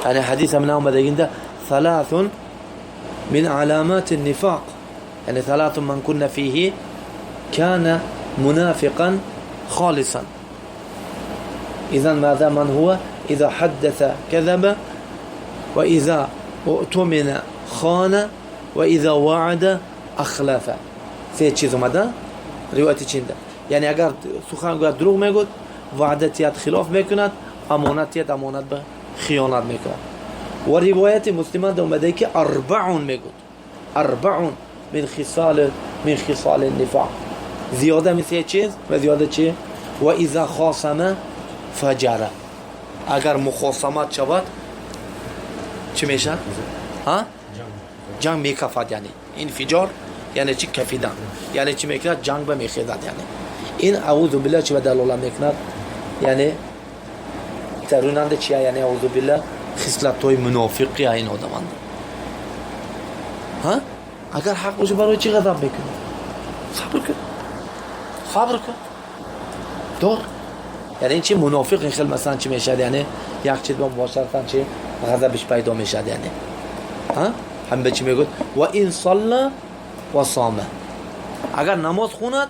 Яъне ҳадис ҳам наомадагинда ثلاث من علامات النفاق, яъне ثلاث من كن فيه كان منافقا خالصا. إذا ماذا؟ من هو؟ إذا حدث كذب, وإذا اؤتمن خان, وإذا وعد أخلف. Се чиз омада ривояти чинда, яъне агар сухан гӯяд, дурӯғ мегӯд, ваъда тият, хилоф мекунад, амонат тият, амонат ба хиёнат мекунад. Ва ривояти муслиманда омада ки أربع мегӯд, أربع من خصال النفاق. Зиёда ми се чиз ва зиёда чи? وإذا خاصم فجر. Агар мухосамат шавад, чӣ мешавад? Ҷанг мекафад, яъне инфиҷор, яъне чи? Кафидан, яъне чӣ мекунад? Ҷанг ба мехезад. Яъне ин, أعوذ بالله, чи ба далолат мекунад? Яъне дарунанда чия? Яъне, أعوذ بالله, хислатҳои мунофиқия ин одаманда. Ҳа, агар ҳақ боша, барои чӣ ғазаб мекунӣ? Сабр кун, сабр кун, дор. Яъне ин чи? Мунофиқ ин хел, масалан, чӣ мешавад? Яъне як чиз ба мубошаратан чи ғазабиш пайдо мешавад. Яъне ҳам ба чӣ мегӯяд? وإن صلى وصام. Агар намоз хонад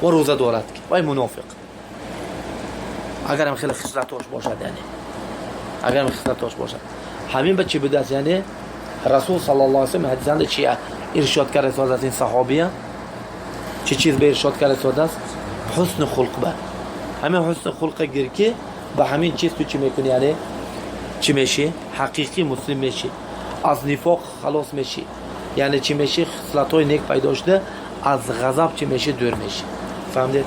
ва рӯза дорад, вай мунофиқ. Агарам хеле хислатош бошад, яъне агарам хислатош бошад, ҳамин ба чӣ будааст? Яъне Расул صلى الله عليه وسلم ҳадисанда чи иршод карда истодааст? Ин саҳобия чӣ чиз ба иршод карда истодааст? Ҳусни хулқ. Ба ҳамин ҳусни хулқа гир, ки ба ҳамин чиз ту чӣ мекунӣ? Яъне чӣ мешӣ? Ҳақиқӣ муслим мешӣ, аз нифоқ халос мешӣ, яъне чӣ мешӣ? Хислатҳои нек пайдо шуда, аз ғазаб чӣ мешӣ? Дур мешӣ. Фаҳмдед?